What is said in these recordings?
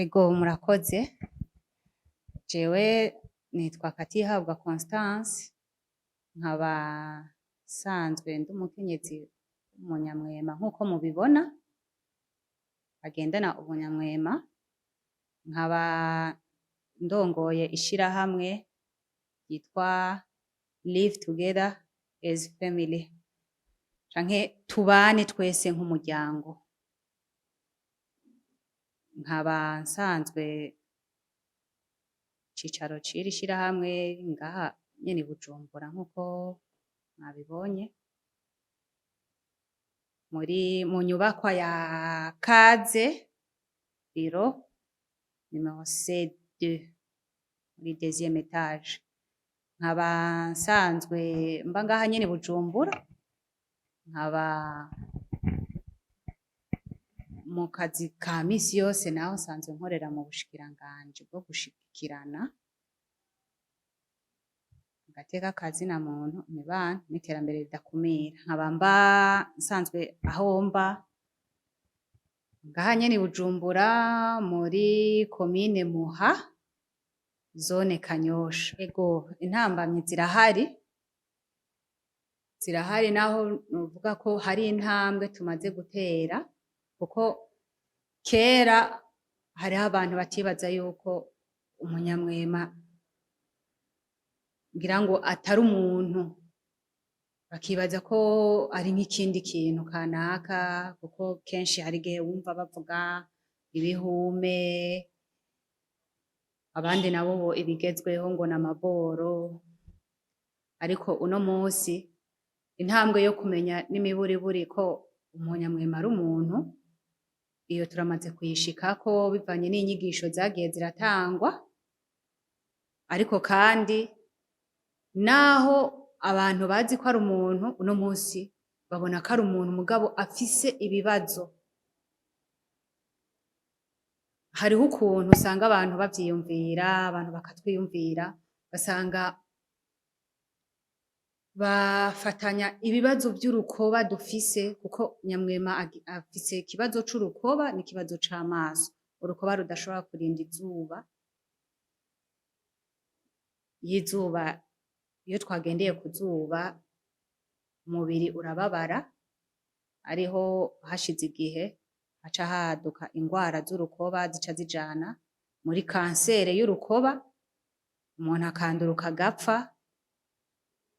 Ego, murakoze. Jewe nitwa Katihabwa Constance, nkaba nsanzwe ndi umukenyezi w'umunyamwema nk'uko mubibona, agendana ubunyamwema, nkaba ndongoye ishirahamwe ryitwa Live Together as Family canke Tubane Twese nk'Umuryango. Nkaba nsanzwe icicaro c'iri shirahamwe ngaha nyene i Bujumbura nk'uko mwabibonye, muri mu nyubakwa ya Kaze, biro numéro C2, muri deuxième étage. Nkaba nsanzwe mba ngaha nyene i Bujumbura, nkaba mu kazi ka misi yose naho nsanzwe nkorera mu bushikiranganji bwo gushigikirana agateka ka zina muntu, imibano n'iterambere ridakumira. Nkaba mba nsanzwe aho mba ngaha nyene i Bujumbura, muri komine Muha, zone Kanyosha. Ego, intambamyi zirahari, zirahari, naho novuga ko hari intambwe tumaze gutera, kuko kera hariho abantu batibaza yuko umunyamwema ngira ngo atari umuntu, bakibaza ko ari nk'ikindi kintu kanaka, kuko kenshi hari igihe wumva bavuga ibihume, abandi nabo bo ibigezweho ngo n'amaboro. Ariko uno musi intambwe yo kumenya n'imiburiburi ko umunyamwema ari umuntu, iyo turamaze kuyishikako bivanye n'inyigisho zagiye ziratangwa. Ariko kandi naho abantu bazi ko ari umuntu, uno musi babona ko ari umuntu mugabo afise ibibazo. Hariho ukuntu usanga abantu bavyiyumvira, abantu bakatwiyumvira, ugasanga bafatanya ibibazo vy'urukoba dufise, kuko nyamwema afise ikibazo c'urukoba n'ikibazo c'amaso. Urukoba rudashobora kurinda izuba. Iyo izuba, iyo twagendeye ku zuba, umubiri urababara, ariho hashize igihe haca haduka ingwara z'urukoba zica zijana muri kansere y'urukoba, umuntu akanduruka agapfa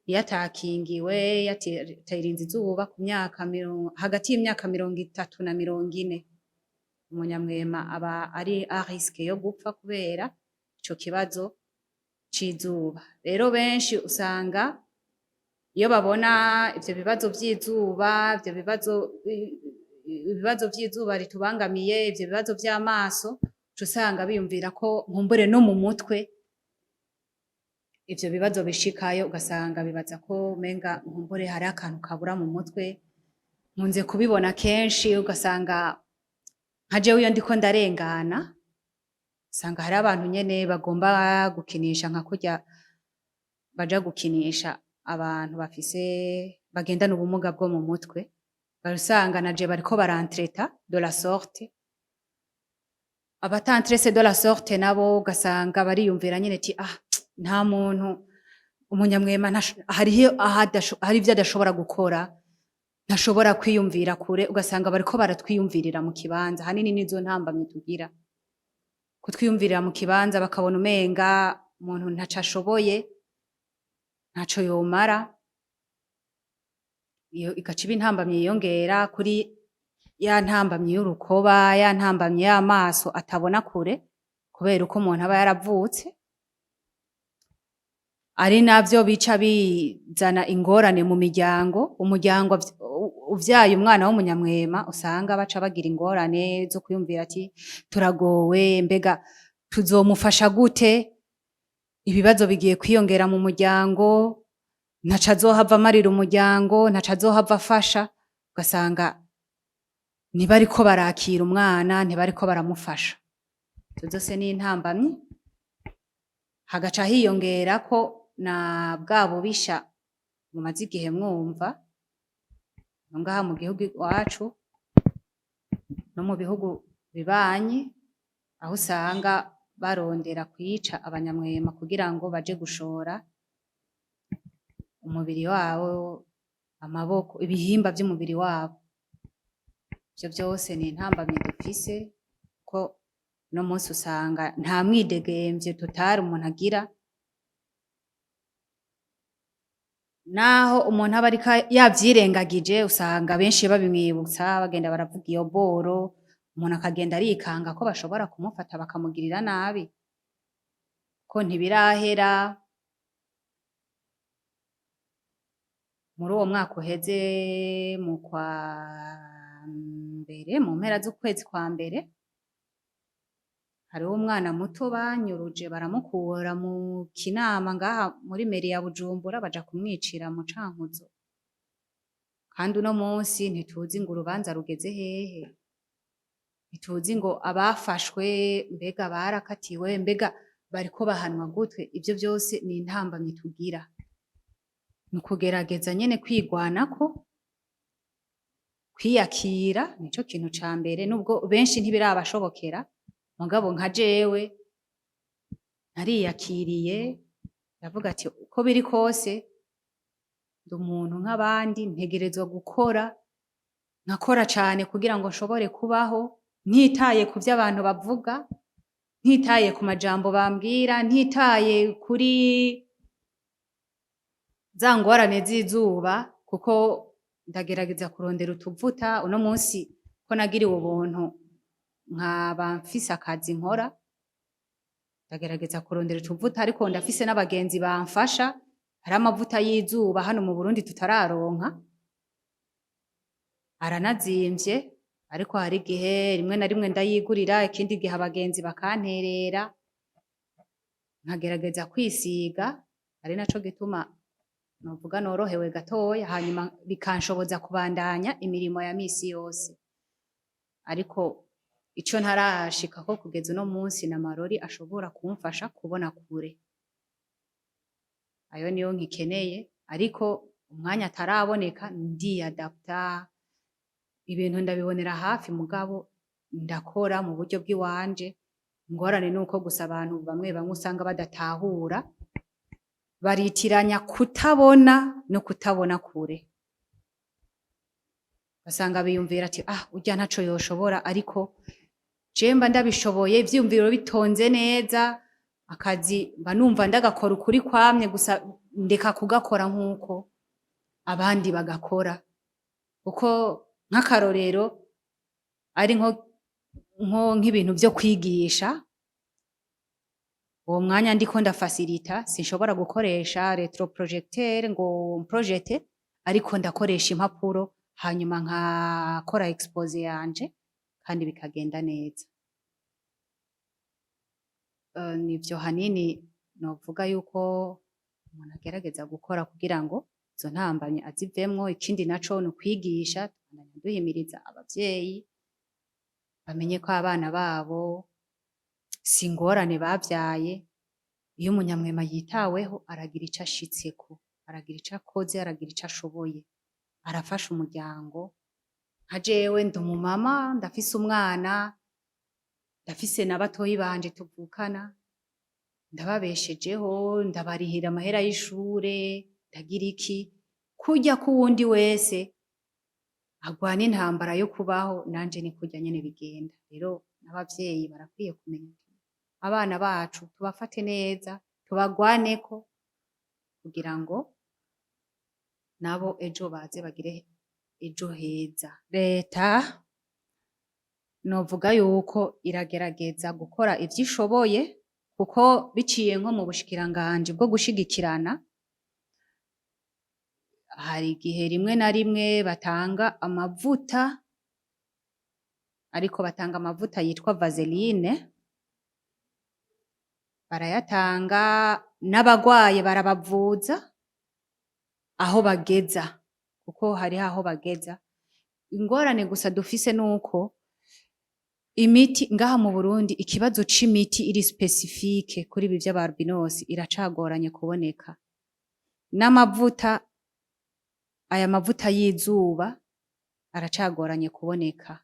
iyo atakingiwe, iyo atirinze izuba. Ku myaka hagati y'imyaka 30 na 40, umunyamwema aba ari à risque yo gupfa kubera ico kibazo c'izuba. Rero benshi usanga iyo babona ivyo bibazo vy'izuba, ivyo bibazo, ibibazo vy'izuba ritubangamiye, ivyo bibazo vy'amaso, uca usanga biyumvira ko nkumbure no mu mutwe ivyo bibazo bishikayo, ugasanga bibaza ko umenga nkumbure hariho akantu kabura mu mutwe. Nkunze kubibona kenshi, ugasanga nka jewe iyo ndiko ndarengana, usanga hariho abantu nyene bagomba gukinisha, nka kurya baja gukinisha abantu bafise, bagendana ubumuga bwo mu mutwe, usanga naje bariko barantreta de la sorte. Abatantrese de la sorte nabo ugasanga bariyumvira nyene ati: "Ah, nta muntu umunyamwema hariho hari ivyo adashobora gukora, ntashobora kwiyumvira kure." Ugasanga bariko baratwiyumvirira mu kibanza. Hanini nizo ntambamyi tugira, kutwiyumvirira mu kibanza, bakabona umenga umuntu ntaco ashoboye, ntaco yomara. Iyo igaca iba intambamyi yiyongera kuri ya ntambamyi y'urukoba, ya ntambamyi y'amaso atabona kure, kubera uko umuntu aba yaravutse, ari navyo bica bizana ingorane mu miryango. Umuryango uvyaye umwana w'umunyamwema, usanga baca bagira ingorane zo kwiyumvira ati: "Turagowe, mbega tuzomufasha gute? Ibibazo bigiye kwiyongera mu muryango, ntaco azohava amarira umuryango, ntaco azohava afasha." Ugasanga ntibariko barakira umwana, ntibariko baramufasha. Izo zose ni intambamyi. Hagaca hiyongerako na bwa bubisha mumaze igihe mwumva no ngaha mu gihugu iwacu no mu bihugu bibanyi. Aho usanga barondera kwica abanyamwema kugira ngo baje gushora umubiri wabo, amaboko, ibihimba vy'umubiri wabo. Ivyo vyose ni intambamyi dufise, ko uno munsi usanga nta mwidegemvyo totari umuntu agira, naho umuntu aba ariko yavyirengagije usanga benshi babimwibutsa, bagenda baravuga iyo boro, umuntu akagenda arikanga ko bashobora kumufata bakamugirira nabi, ko ntibirahera. Muri uwo mwaka uheze mu kwa mbere, mu mpera z'ukwezi kwa mbere, hariho umwana muto banyuruje baramukura mu Kinama ngaha muri meri ya Bujumbura, baja kumwicira mu Cankuzo. Kandi uno munsi ntituzi ngo urubanza rugeze hehe, ntituzi ngo abafashwe mbega barakatiwe, mbega bariko bahanwa gute. Ivyo vyose ni intambamyi tugira. Ni ukugerageza nyene kwigwanako, kwiyakira nico kintu ca mbere, nubwo benshi ntibirabashobokera, mugabo nka jewe nariyakiriye, ndavuga ati uko biri kose ndi umuntu nk'abandi, ntegerezwa gukora, nkakora cane kugira ngo nshobore kubaho, ntitaye ku vyo abantu bavuga, ntitaye ku majambo bambwira, ntitaye kuri za ngorane z'izuba, kuko ndagerageza kurondera utuvuta. Uno munsi ko nagiriwe ubuntu nkaba mfise akazi nkora, ndagerageza kurondera utuvuta, ariko ndafise n'abagenzi bamfasha. Hari amavuta y'izuba hano mu Burundi tutararonka, aranazimvye, ariko hari igihe rimwe na rimwe ndayigurira, ikindi gihe abagenzi bakanterera, nkagerageza kwisiga, ari naco gituma novuga norohewe gatoya, hanyuma bikanshoboza kubandanya imirimo ya misi yose. Ariko ico ntarashikako kugeza uno munsi ni amarori ashobora kumfasha kubona kure. Ayo niyo nkikeneye, ariko umwanya ataraboneka ndiyadapta, ibintu ndabibonera hafi, mugabo ndakora mu buryo bw'iwanje. Ingorane nuko gusa abantu bamwe bamwe usanga badatahura, baritiranya kutabona no kutabona kure. Basanga biyumvira ati ah, urya ntaco yoshobora, ariko jewe mba ndabishoboye, ivyiyumviro bitonze neza, akazi mba numva ndagakora ukuri kwamye, gusa ndeka kugakora nk'uko abandi bagakora. Kuko nk'akarorero ari nko nk'ibintu vyo kwigisha, uwo mwanya ndiko ndafacilita sinshobora gukoresha retroprojecteur ngo mprojete, ariko ndakoresha impapuro, hanyuma nkakora exposé yanje kandi bikagenda neza. Nivyo hanini novuga yuko umuntu agerageza gukora kugira ngo izo ntambamyi azivemwo. Ikindi naco ni ukwigisha, tubandanya duhimiriza abavyeyi bamenye ko abana babo si ingorane bavyaye. Iyo umunyamwema yitaweho aragira ico ashitseko, aragira ico akoze, aragira ico ashoboye, arafasha umuryango. Nka jewe ndi umumama, ndafise umwana, ndafise na batoyi banje tuvukana, ndababeshejeho, ndabarihira amahera y'ishure, ndagira iki, kurya k'uwundi wese agwana intambara yo kubaho, nanje ni kurya nyene bigenda. Rero n'abavyeyi barakwiye kumenya abana bacu tubafate neza, tubagwaneko kugira ngo nabo ejo baze bagire ejo heza. Leta novuga yuko iragerageza gukora ivyo ishoboye, kuko biciye nko mu bushikiranganji bwo gushigikirana, hari igihe rimwe na rimwe batanga amavuta, ariko batanga amavuta yitwa vaseline, barayatanga, n'abagwaye barabavuza aho bageza, kuko hariho aho bageza. Ingorane gusa dufise nuko imiti ngaha mu Burundi, ikibazo c'imiti iri spécifique kuri ibi vy'aba albinos iracagoranye kuboneka. N'amavuta, aya mavuta y'izuba aracagoranye kuboneka.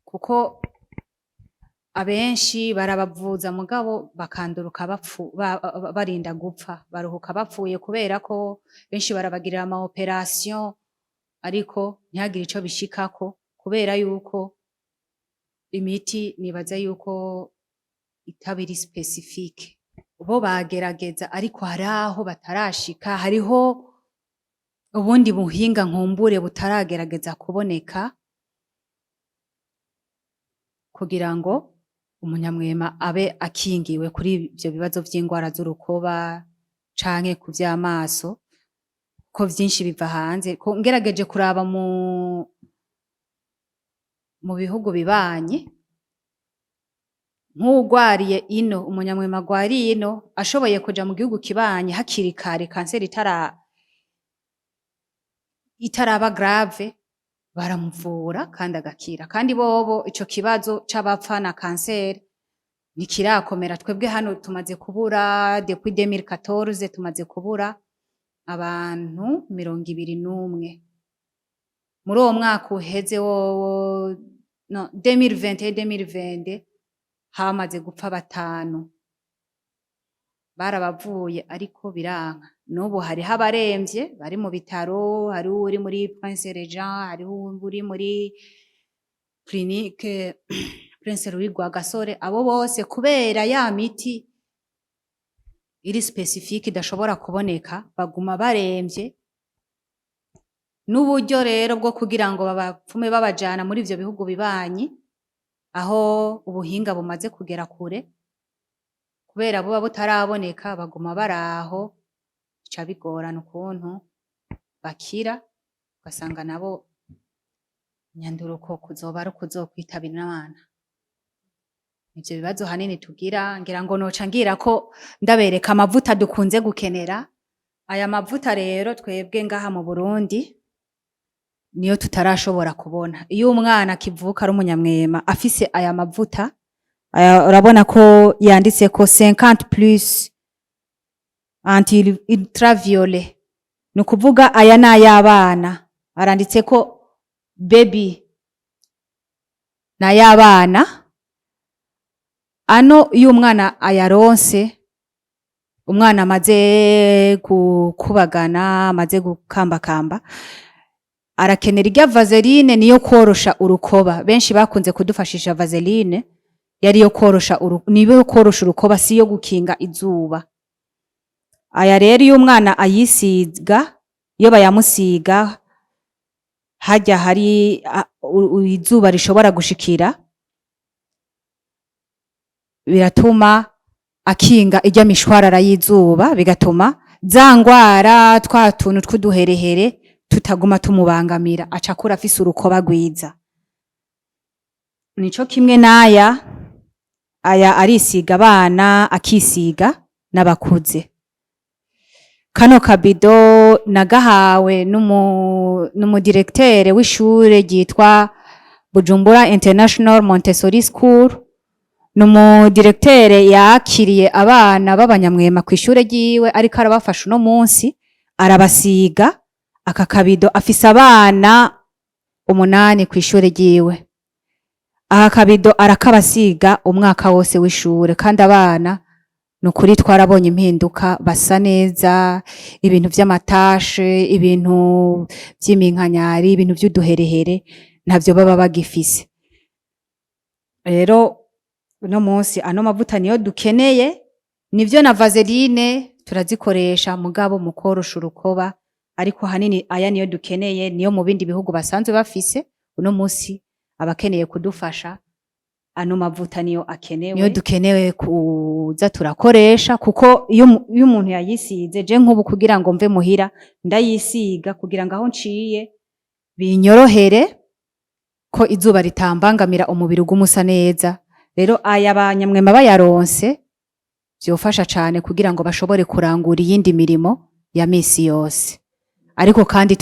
Kuko abenshi barabavuza mugabo bakanduruka bapfu, barinda gupfa, baruhuka bapfuye, kubera ko benshi barabagirira ama opération ariko ntihagire ico bishikako, kubera yuko imiti nibaza yuko itaba iri spécifique. Bo bagerageza, ariko hari aho batarashika, hariho ubundi buhinga nkumbure butaragerageza kuboneka kugira ngo umunyamwema abe akingiwe kuri ivyo bibazo vy'ingwara z'urukoba canke ku vy'amaso, ko vyinshi biva hanze. Ko ngerageje kuraba mu bihugu bibanyi, nk'uwugwariye ino, umunyamwema agwariye ino, ashoboye kuja mu gihugu kibanyi hakiri kare, kanseri itaraba grave, baramuvura kandi agakira. Kandi bobo ico kibazo c'abapfa na kanseri ntikirakomera. Twebwe hano tumaze kubura, depuis 2014 tumaze kubura abantu 21. Muri uwo mwaka uheze wowo, no 2021, 2022, hamaze gupfa batanu. Barabavuye ariko biranka. N'ubu hariho abaremvye bari mu bitaro, hariho uwuri muri Prince Regent, hariho uwuri muri clinique Prince Louis Rwagasore. Abo bose kubera ya miti iri spécifique idashobora kuboneka, baguma baremvye. N'uburyo rero bwo kugira ngo babapfume babajana muri ivyo bihugu bibanyi aho ubuhinga bumaze kugera kure, kubera buba butaraboneka, baguma baraho, bica bigorana ukuntu bakira, ugasanga nabo nyanduruko kuzoba ari ukuzokwitaba Imana. Ivyo bibazo hanini tugira. Ngira ngo noca ngira ko ndabereka amavuta dukunze gukenera. Aya mavuta rero twebwe ngaha mu Burundi niyo tutarashobora kubona. Iyo umwana akivuka ari umunyamwema afise aya mavuta, aya urabona ko yanditseko 50 plus anti ultraviolet, ni ukuvuga aya ni ay'abana, aranditseko baby, ni ay'abana. Ano iyo umwana ayaronse, umwana amaze gukubagana, amaze gukambakamba, arakenera irya vaseline, niyo kworosha urukoba. Benshi bakunze kudufashisha vaseline, yari yo korosha niyo korosha urukoba, si yo gukinga izuba. Aya rero iyo umwana ayisiga, iyo bayamusiga harya hari izuba rishobora gushikira, biratuma akinga irya mishwarara y'izuba, bigatuma za ngwara, twa tuntu tw'uduherehere tutaguma tumubangamira, aca akura afise urukoba rwiza. Nico kimwe n'aya, aya arisiga abana, akisiga n'abakuze. Kano kabido nagahawe n'umudirektere w'ishure ryitwa Bujumbura International Montessori School. Ni umudirektere yakiriye abana b'abanyamwema kw'ishure ryiwe, ariko arabafasha uno munsi, arabasiga aka kabido. Afise abana 8 kw'ishure ryiwe. Aka kabido arakabasiga umwaka wose w'ishure, kandi abana ni ukuri twarabonye impinduka, basa neza. Ibintu vy'ama taches, ibintu vy'iminkanyari, ibintu vy'uduherehere ntavyo baba bagifise. Rero uno munsi ano mavuta niyo dukeneye. Nivyo, na vaseline turazikoresha mugabo mu korosha urukoba, ariko hanini aya niyo dukeneye, niyo mu bindi bihugu basanzwe bafise. Uno munsi abakeneye kudufasha, ano mavuta niyo akenewe, niyo dukenewe kuza turakoresha, kuko iyo umuntu yayisize, je nk'ubu kugira ngo mve muhira ndayisiga kugira ngo aho nciye binyorohere ko izuba ritambangamira, umubiri ugume usa neza. Rero aya banyamwema bayaronse vyofasha cane kugira ngo bashobore kurangura iyindi mirimo ya misi yose. Ariko kandi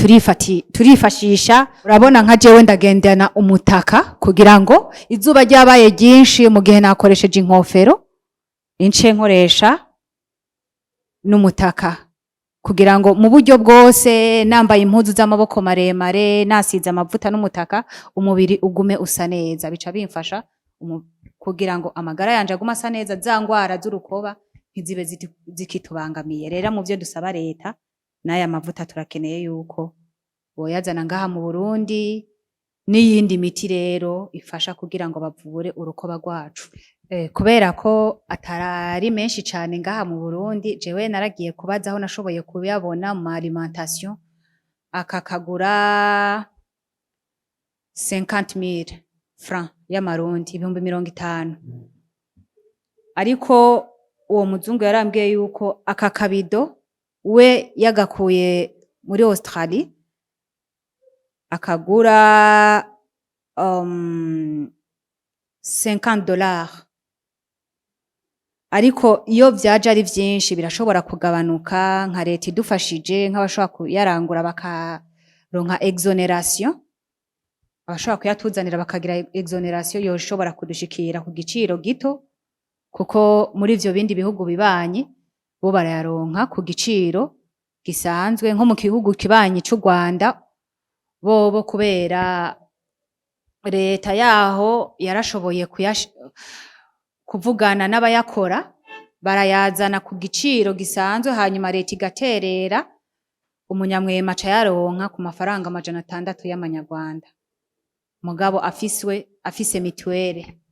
turifashisha, urabona nka jewe ndagendana umutaka kugira ngo izuba ryabaye ryinshi, mu gihe nakoresheje inkofero, ince nkoresha n'umutaka. Kugira ngo mu buryo bwose, nambaye impuzu z'amaboko maremare, nasize amavuta n'umutaka, umubiri ugume usa neza. Bica bimfasha kugira ngo amagara yanje agume asa neza, za ngwara z'urukoba ntizibe zikitubangamiye. Rero mu vyo dusaba leta, n'aya mavuta turakeneye yuko boyazana ngaha mu Burundi, n'iyindi miti rero ifasha kugira ngo bavure urukoba rwacu. Kubera ko atari menshi cane ngaha mu Burundi, jewe naragiye kubaza aho nashoboye kuyabona mu alimentation, aka kagura 50,000 francs y'amarundi, 50,000. Ariko uwo muzungu yarambwiye yuko aka kabido we yagakuye muri Australie, akagura $50. Ariko iyo vyaje ari vyinshi birashobora kugabanuka, nka leta idufashije, nk'abashobora kuyarangura bakaronka exonération, abashobora kuyatuzanira bakagira exonération, yoshobora kudushikira ku giciro gito, kuko muri ivyo bindi bihugu bibanyi bo barayaronka ku giciro gisanzwe. Nko mu gihugu kibanyi c'u Rwanda, bobo kubera leta yaho yarashoboye kuvugana n'abayakora, barayazana ku giciro gisanzwe, hanyuma leta igaterera, umunyamwema aca yaronka ku mafaranga 600 y'amanyarwanda, mugabo afise mituwere.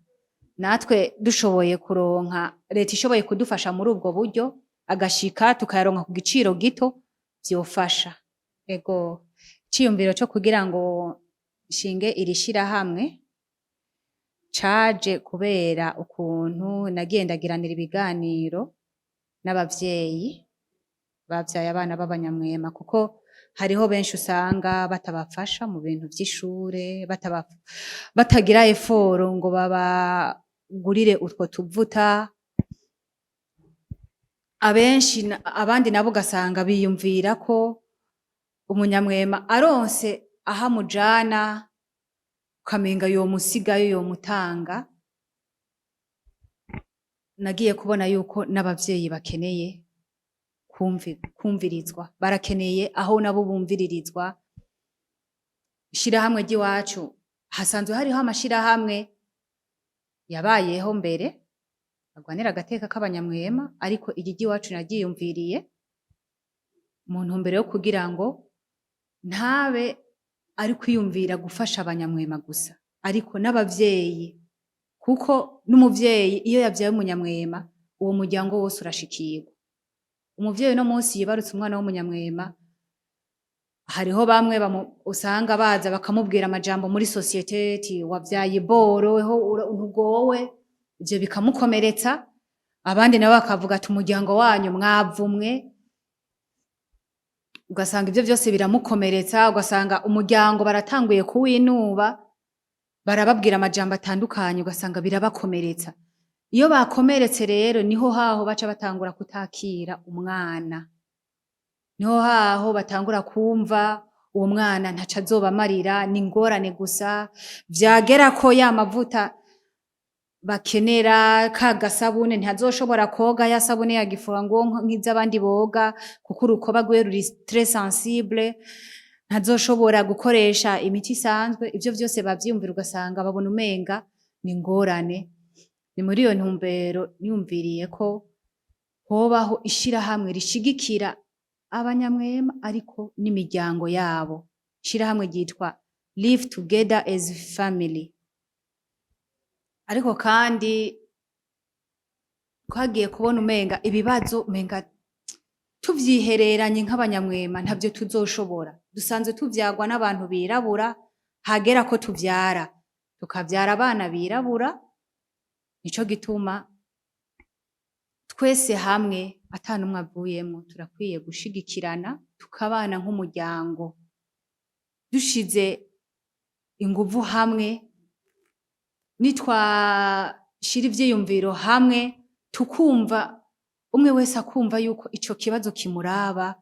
Natwe dushoboye kuronka, leta ishoboye kudufasha muri ubwo buryo, agashika tukayaronka ku giciro gito, vyofasha. Ego, iciyumviro co kugira ngo nshinge iri shirahamwe caje kubera ukuntu nagiye ndagiranira ibiganiro n'abavyeyi bavyaye abana b'abanyamwema, kuko hariho benshi usanga batabafasha mu bintu vy'ishure, batagira effort ngo babagurire utwo tuvuta abenshi. Abandi nabo ugasanga biyumvira ko umunyamwema aronse aho amujana, ukamenga yomusigayo, yomutanga. Nagiye kubona yuko n'abavyeyi bakeneye kumvirizwa, barakeneye aho nabo bumviririzwa. Ishirahamwe ry'iwacu, hasanzwe hariho amashirahamwe yabayeho mbere agwanira agateka k'abanyamwema, ariko iri ry'iwacu naryiyumviriye mu ntumbero yo kugira ngo ntabe ari kwiyumvira gufasha abanyamwema gusa, ariko n'abavyeyi, kuko n'umuvyeyi iyo yavyaye umunyamwema, uwo muryango wose urashikirwa. Umuvyeyi uno munsi yibarutse umwana w'umunyamwema, hariho bamwe usanga baza bakamubwira amajambo muri société, ati wavyaye iboro, weho ntugowe, ivyo bikamukomeretsa. Abandi nabo bakavuga ati umuryango wanyu mwavumwe, ugasanga ivyo vyose biramukomeretsa, ugasanga umuryango baratanguye kuwinuba, barababwira amajambo atandukanye, ugasanga birabakomeretsa. Iyo bakomeretse rero, niho haho baca batangura kutakira umwana, niho haho batangura kumva uwo mwana ntaco azobamarira, ni ingorane gusa. Vyagera ko ya mavuta bakenera, ka gasabune, ntazoshobora koga ya sabune ya gifura ngo nk'iz'abandi boga, kuko urukoba rwiwe ruri très sensible, ntazoshobora gukoresha imiti isanzwe. Ivyo vyose bavyiyumvira, ugasanga babona umenga ni ingorane. Ni muri iyo ntumbero niyumviriye ko hobaho ishirahamwe rishigikira abanyamwema ariko n'imiryango yabo, ishirahamwe ryitwa Live Together as Family. Ariko kandi twagiye kubona umenga ibibazo umenga tuvyihereranye nk'abanyamwema ntavyo tuzoshobora. Dusanzwe tuvyagwa n'abantu birabura, hagera ko tuvyara tukavyara abana birabura. Nico gituma twese hamwe, ata n'umwe avuyemwo, turakwiye gushigikirana, tukabana nk'umuryango, dushize inguvu hamwe, nitwashira ivyiyumviro hamwe, tukumva umwe wese akumva yuko ico kibazo kimuraba,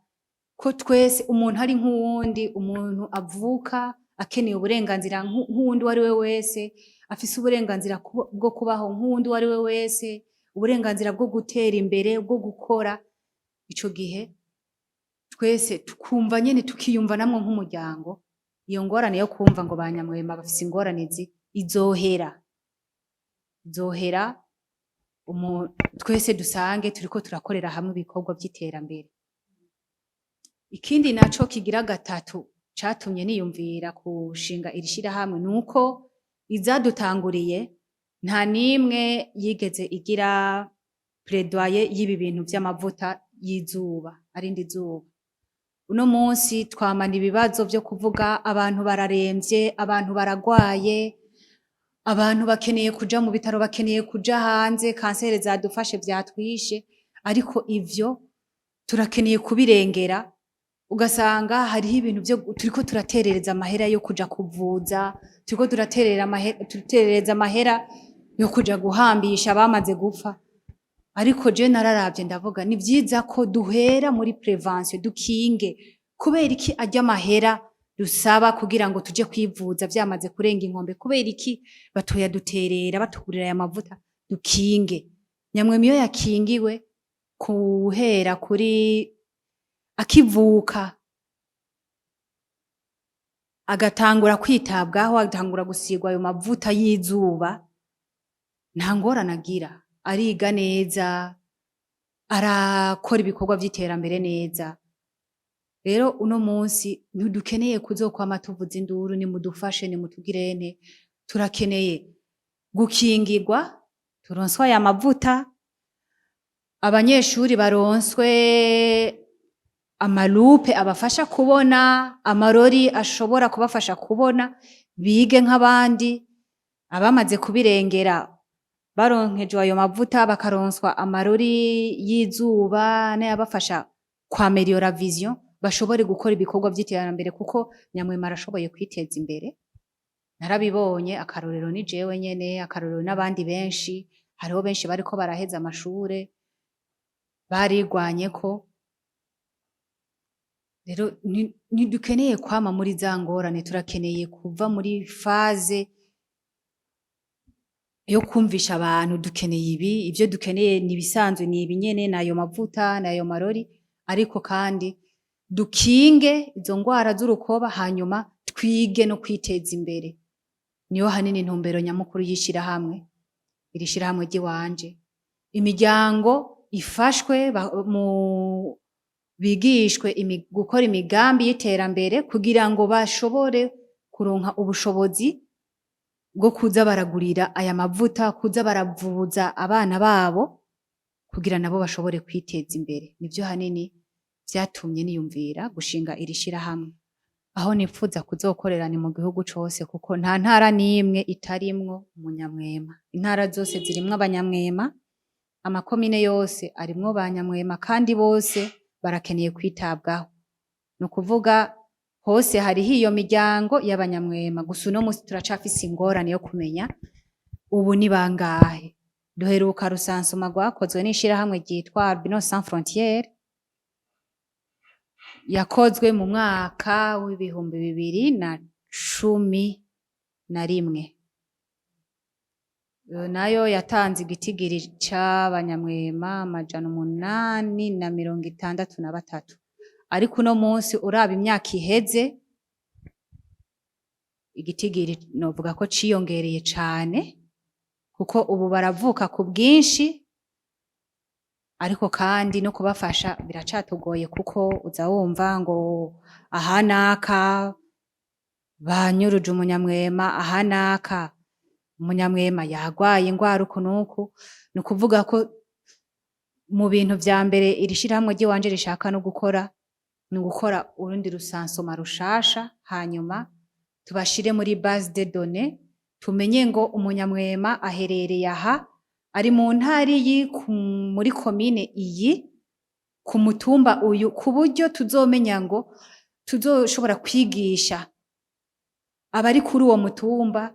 ko twese umuntu ari nk'uwundi, umuntu avuka akeneye uburenganzira nk'uwundi uwo ari we wese, afise uburenganzira bwo kubaho nk'uwundi uwo ari we wese, uburenganzira bwo gutera imbere, bwo gukora. Ico gihe Twese tukumva nyene, tukiyumvanamwo nk'umuryango. Iyo ngorane yo kumva ngo ba nyamwema bafise ingorane izi izohera, izohera. Twese dusange turiko turakorera hamwe ibikorwa vy'iterambere. Ikindi naco kigira gatatu catumye niyumvira kushinga iri shirahamwe, nuko izadutanguriye nta nimwe yigeze igira plaidoyer y'ibi bintu vy'amavuta y'izuba arinda izuba. Uno munsi twamana ibibazo vyo kuvuga abantu bararemvye, abantu baragwaye, abantu bakeneye kuja mu bitaro, bakeneye kuja hanze, kanseri zadufashe, vyatwishe, ariko ivyo turakeneye kubirengera. Ugasanga hariho ibintu vyo turiko turaterereza amahera yo kuja kuvuza, turiko turaterera amahera, turaterereza amahera yo kuja guhambisha abamaze gupfa. Ariko je nararavye ndavuga, ni vyiza ko duhera muri prévention, dukinge. Kubera iki arya amahera dusaba kugira ngo tuje kwivuza vyamaze kurenga inkombe, kubera iki batoyaduterera batugurira aya mavuta dukinge nyamwema? Iyo yakingiwe kuhera kuri akivuka, agatangura kwitabwaho, agatangura gusigwa ayo mavuta y'izuba, nta ngorane agira, ariga neza, arakora ibikorwa vy'iterambere neza. Rero uno munsi ntidukeneye kuzokwama tuvuza induru, nimudufashe, nimutugirene. Turakeneye gukingirwa, turonswe aya mavuta, abanyeshuri baronswe ama loupes abafasha kubona, amarori ashobora kubafasha kubona, bige nk'abandi. Abamaze kubirengera baronkejwe ayo mavuta, bakaronswa amarori y'izuba n'ayabafasha kw'améliorer vision, bashobore gukora ibikorwa vy'iterambere, kuko nyamwema arashoboye kwiteza imbere. Narabibonye, akarorero ni jewe nyene, akarorero n'abandi benshi. Hariho benshi bariko baraheza amashure barigwanyeko. Rero ntidukeneye kwama muri za ngorane, turakeneye kuva muri phase yo kumvisha abantu dukeneye ibi. Ivyo dukeneye ni ibisanzwe, ni ibi nyene, n'ayo mavuta, n'ayo marori, ariko kandi dukinge izo ngwara z'urukoba, hanyuma twige no kwiteza imbere. Niyo hanini intumbero nyamukuru y'ishirahamwe, iri shirahamwe ry'iwanje. Imiryango ifashwe mu bigishwe gukora imigambi y'iterambere kugira ngo bashobore kuronka ubushobozi bwo kuza baragurira aya mavuta, kuza baravuza abana babo, kugira nabo bashobore kwiteza imbere. Nivyo hanini vyatumye niyumvira gushinga iri shirahamwe. Aho nipfuza kuzokorera ni mu gihugu cose, kuko nta ntara n'imwe itarimwo umunyamwema. Intara zose zirimwo abanyamwema, amakomine yose arimwo ba nyamwema, kandi bose barakeneye kwitabwaho. Ni ukuvuga hose hariho iyo miryango y'abanyamwema. Gusa uno musi turacafise ingorane yo kumenya ubu ni bangahe. Duheruka recensement rwakozwe n'ishirahamwe ryitwa Albinos Sans Frontières, yakozwe mu mwaka w'2011. Nayo yatanze igitigiri c'abanyamwema 863, ariko uno munsi uraba imyaka iheze, igitigiri novuga ko ciyongereye cane, kuko ubu baravuka ku bwinshi. Ariko kandi no kubafasha biracatugoye, kuko uza wumva ngo aha naka banyuruje umunyamwema, aha naka umunyamwema yagwaye ingwara uku n'uku. Ni ukuvuga ko mu bintu vya mbere iri shirahamwe ry'iwanje rishaka no gukora, ni ugukora urundi recensement rushasha, hanyuma tubashire muri base de données, tumenye ngo umunyamwema aherereye aha, ari mu ntara iyi, muri komine iyi, ku mutumba uyu, ku buryo tuzomenya ngo tuzoshobora kwigisha abari kuri uwo mutumba,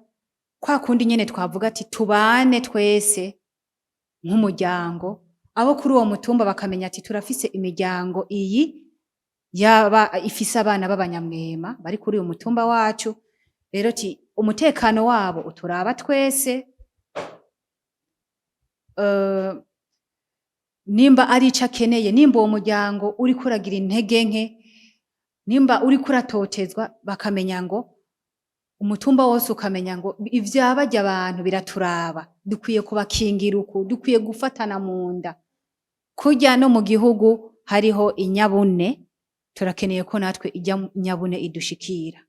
kwa kundi nyene twavuga ati tubane twese nk'umuryango. Abo kuri uwo mutumba bakamenya ati turafise imiryango iyi yaba ifise abana b'abanyamwema bari kuri uyu mutumba wacu, rero ti umutekano wabo uturaba twese. Nimba ari ico akeneye, nimba uwo muryango uriko uragira intege nke. Nimba uriko uratotezwa, bakamenya ngo umutumba wose ukamenya ngo ivya barya abantu biraturaba, dukwiye kubakingira uku, dukwiye gufatana mu nda. Kurya no mu gihugu hariho inyabune, turakeneye ko natwe irya nyabune idushikira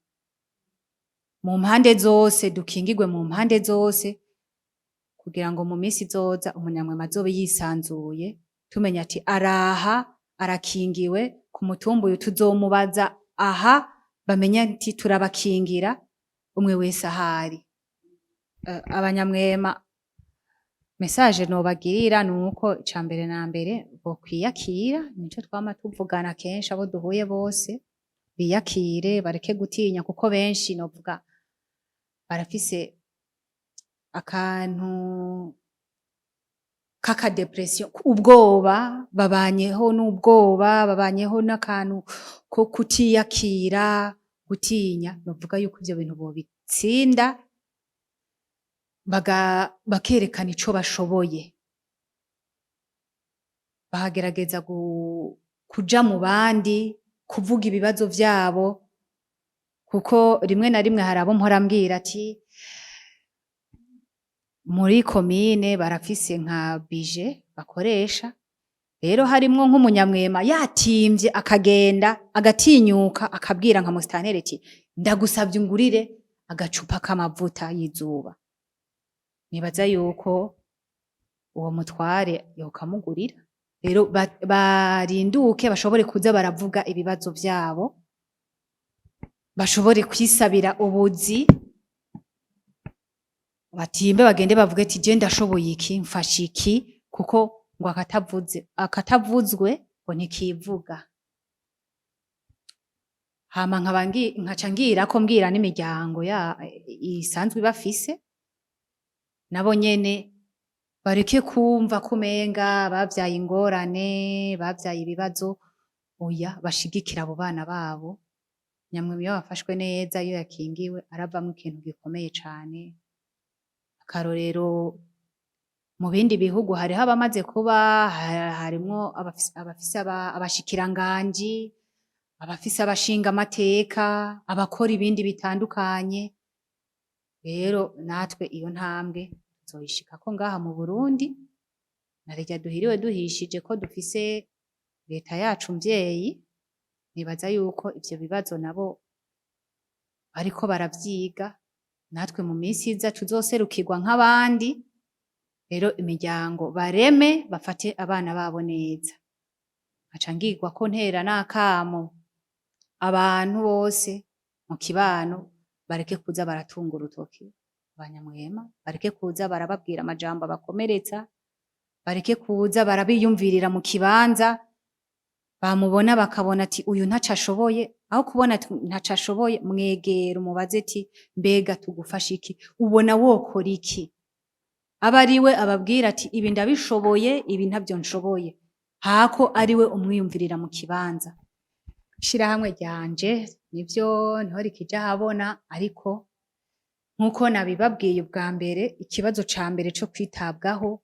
mu mpande zose, dukingirwe mu mpande zose, kugira ngo mu minsi izoza umunyamwema azobe yisanzuye, tumenya ati araha arakingiwe ku mutumba uyu, tuzomubaza aha, bamenye ati turabakingira umwe wese ahari. Abanyamwema, message nobagirira nuko ica mbere na mbere bokwiyakira, nico twama tuvugana kenshi abo duhuye bose, biyakire, bareke gutinya, kuko benshi novuga barafise akantu k'aka dépression, ubwoba, babanyeho n'ubwoba, babanyeho n'akantu ko kutiyakira, gutinya. Novuga yuko ivyo bintu bobitsinda, bakerekana ico bashoboye, bakagerageza kuja mu bandi, kuvuga ibibazo vyabo, kuko rimwe na rimwe hari abo mpora mbwira ati muri komine barafise nka budget bakoresha, rero harimwo nk'umunyamwema yatimvye, akagenda agatinyuka akabwira nka musitanteri ati ndagusavye ungurire agacupa k'amavuta y'izuba, nibaza yuko uwo mutware yokamugurira. Rero barinduke, bashobore kuza baravuga ibibazo vyabo, bashobore kwisabira ubuzi, batimbe bagende bavuge ati je ndashoboye iki, mfasha iki, kuko ngo akatavuze akatavuzwe ngo ntikivuga. Hama nkaba nkaca ngirako mbwira n'imiryango ya isanzwe ibafise, nabo nyene bareke kumva ko umenga bavyaye ingorane, bavyaye ibibazo. Oya, bashigikire abo bana babo. Nyamwema iyo bafashwe neza, iyo yakingiwe, aravamwo ikintu gikomeye cane. Akarorero, mu bindi bihugu hariho abamaze kuba harimwo abafise abashikiranganji, abafise abashingamateka, abakora ibindi bitandukanye. Rero natwe iyo ntambwe tuzoyishikako ngaha mu Burundi, narirya duhiriwe duhishije ko dufise leta yacu mvyeyi. Nibaza yuko ivyo bibazo nabo bariko baravyiga, natwe mu minsi iza tuzoserukirwa nk'abandi. Rero imiryango bareme, bafate abana babo neza. Nkaca ngirwa ko ntera n'akamo abantu bose mu kibano, bareke kuza baratunga urutoki abanyamwema, bareke kuza barababwira amajambo abakomeretsa, bareke kuza barabiyumvirira mu kibanza bamubona, bakabona ati uyu ntaco ashoboye. Aho kubona ati ntaco ashoboye, mwegera umubaze ati mbega tugufasha iki, ubona wokora iki? Abe ariwe ababwira ati ibi ndabishoboye, ibi ntabyo nshoboye, hako ariwe umwiyumvirira mu kibanza. Ishirahamwe ryanje nivyo niho rikija ahabona, ariko nkuko nabibabwiye ubwa mbere, ikibazo ca mbere co kwitabwaho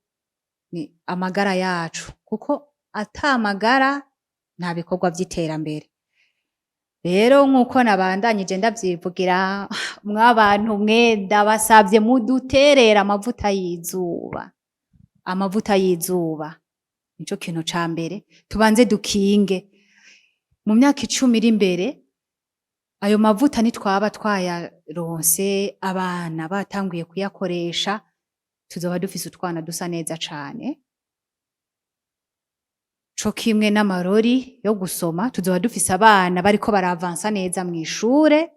ni amagara yacu, kuko ata magara nta bikorwa vy'iterambere. Rero nkuko nabandanyije ndavyivugira, mwabantu mwe, ndabasavye muduterere amavuta y'izuba. Amavuta y'izuba nico kintu ca mbere, tubanze dukinge. Mu myaka 10 iri imbere, ayo mavuta nitwaba twayaronse, abana batanguye kuyakoresha, tuzoba dufise utwana dusa neza cane. Co kimwe n'amarori yo gusoma, tuzoba dufise abana bariko baravansa neza mw'ishure,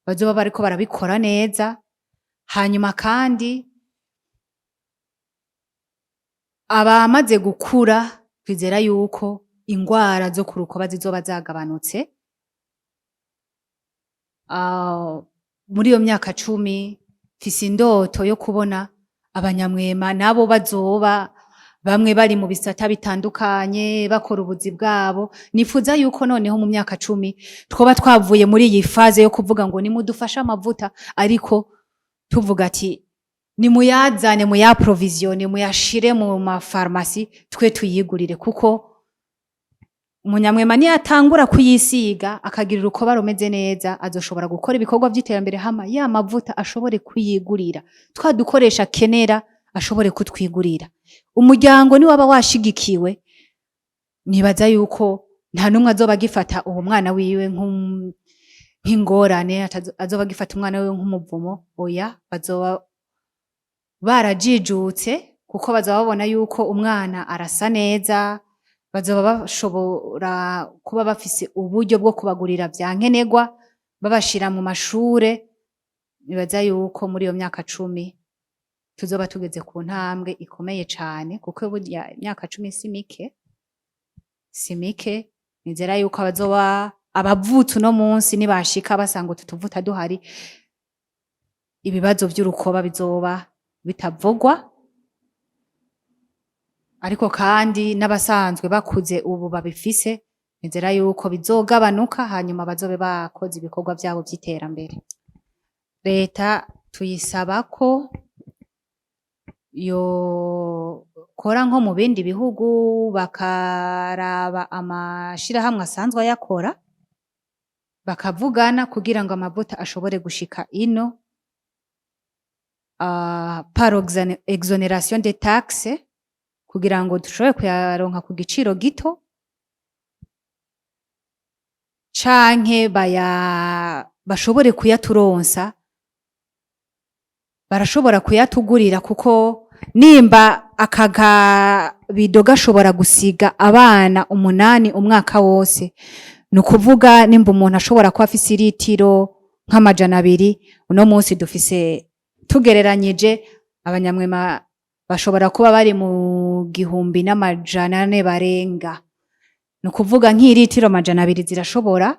bazoba bariko barabikora neza. Hanyuma kandi abamaze gukura, twizera yuko ingwara zo ku rukoba zizoba zagabanutse. Muri iyo myaka 10 mfise indoto yo kubona abanyamwema nabo bazoba bamwe bari mu bisata bitandukanye, bakora ubuzi bwabo. Nifuza yuko noneho mu myaka 10 twoba twavuye muri iyi phase yo kuvuga ngo nimudufashe amavuta, ariko tuvuga ati nimuyazane, muyaprovisione, muyashire mu mafarumasi, twe tuyigurire, kuko Umunyamwema niyatangura kuyisiga akagira urukoba rumeze neza, azoshobora gukora ibikorwa vy'iterambere, hama ya mavuta ashobore kuyigurira, twa dukoresha akenera ashobore kutwigurira. Umuryango niwaba washigikiwe, nibaza yuko nta n'umwe azoba agifata uwo mwana wiwe nk'ingorane, azoba agifata umwana wiwe nk'umuvumo. Oya, bazoba barajijutse, kuko bazoba babona yuko umwana arasa neza, bazoba bashobora kuba bafise uburyo bwo kubagurira vya nkenerwa, babashira mu mashure. Nibaza yuko muri iyo myaka 10 tuzoba tugeze ku ntambwe ikomeye cane, kuko burya imyaka 10 si mike, si mike. Nizera yuko abazoba abavutse uno munsi nibashika basanga utu tuvuta duhari, ibibazo vy'urukoba bizoba bitavugwa. Ariko kandi n'abasanzwe bakuze ubu babifise, nizera yuko bizogabanuka, hanyuma bazobe bakoze ibikorwa vyabo vy'iterambere. Leta tuyisaba ko yokora nko mu bindi bihugu, bakaraba amashirahamwe asanzwe ayakora, bakavugana kugira ngo amavuta ashobore gushika ino par exonération des taxes, kugira ngo dushobore kuyaronka ku giciro gito, canke bashobore kuyaturonsa, barashobora kuyatugurira, kuko nimba aka kabido gashobora gusiga abana 8 umwaka wose, ni ukuvuga nimba umuntu ashobora kuba afise iritiro nk'200, uno munsi dufise, tugereranyije, abanyamwema bashobora kuba bari mu 1400 barenga. Ni ukuvuga nk'iritiro 200 zirashobora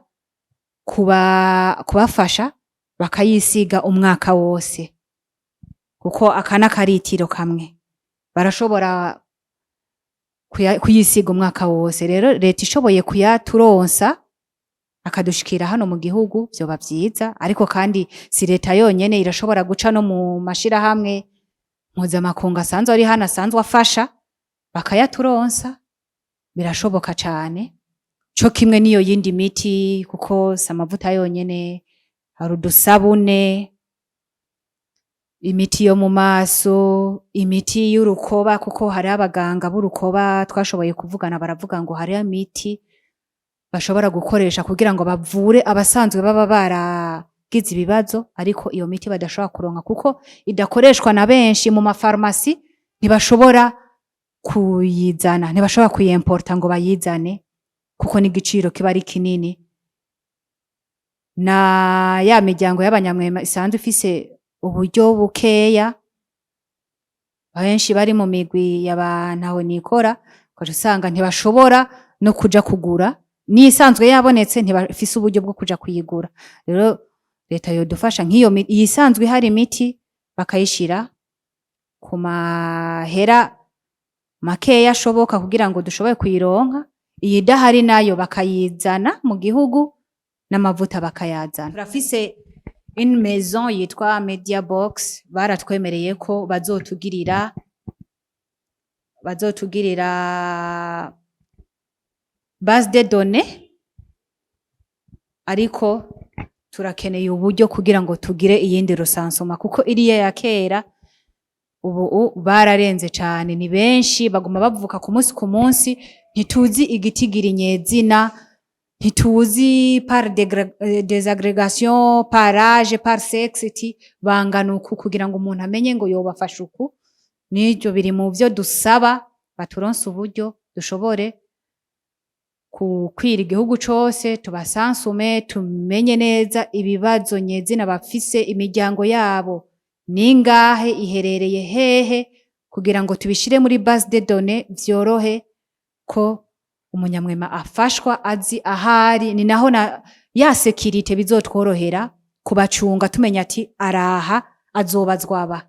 kubafasha bakayisiga umwaka wose, kuko aka n'akaritiro kamwe barashobora kuyisiga umwaka wose. Rero leta ishoboye kuyaturonsa akadushikira hano mu gihugu, vyoba vyiza. Ariko kandi si leta yonyene, irashobora guca no mu mashirahamwe mpuzamakungu asanzwe ari hano, asanzwe afasha, bakayaturonsa, birashoboka cane. Co kimwe n'iyo yindi miti, kuko si amavuta yonyene, hari udusabune, imiti yo mu maso, imiti y'urukoba, kuko hariho abaganga b'urukoba twashoboye kuvugana, baravuga ngo hariho imiti bashobora gukoresha kugira ngo bavure abasanzwe baba baragize ibibazo, ariko iyo miti badashobora kuronka kuko idakoreshwa na benshi mu mafarumasi, ntibashobora kuyizana, ntibashobora kuyemporta ngo bayizane, kuko n'igiciro kiba ari kinini. Na ya miryango y'abanyamwema isanzwe ifise uburyo bukeya, benshi bari mu migwi ya ba ntahonikora, ugaca usanga ntibashobora no kuja kugura n'iyisanzwe yabonetse, ntibafise uburyo bwo kuja kuyigura. Rero leta yodufasha nk'iyo iyisanzwe ihari imiti bakayishira ku mahera makeya ashoboka kugira ngo dushobore kuyironka, iyidahari nayo bakayizana mu gihugu, n'amavuta bakayazana. Turafise une maison yitwa Media Box, baratwemereye ko bazotugirira base de données, ariko turakeneye uburyo kugira ngo tugire iyindi recensement, kuko iriya ya kera ubu bararenze cane, ni benshi, baguma bavuka ku munsi ku munsi, ntituzi igitigiri nyezina, ntituzi par désagrégation, par âge, par sexe, iti bangana uku, kugira ngo umuntu amenye ngo yobafasha uku. N'ivyo biri mu vyo dusaba, baturonse uburyo dushobore kukwira igihugu cose, tubasansume, tumenye neza ibibazo nyezina bafise, imiryango yabo ningahe, iherereye hehe, kugira ngo tubishire muri base de données, vyorohe ko umunyamwema afashwa azi ahari. Ni naho na ya sécurité bizotworohera kubacunga, tumenya ati araha azobazwa aba.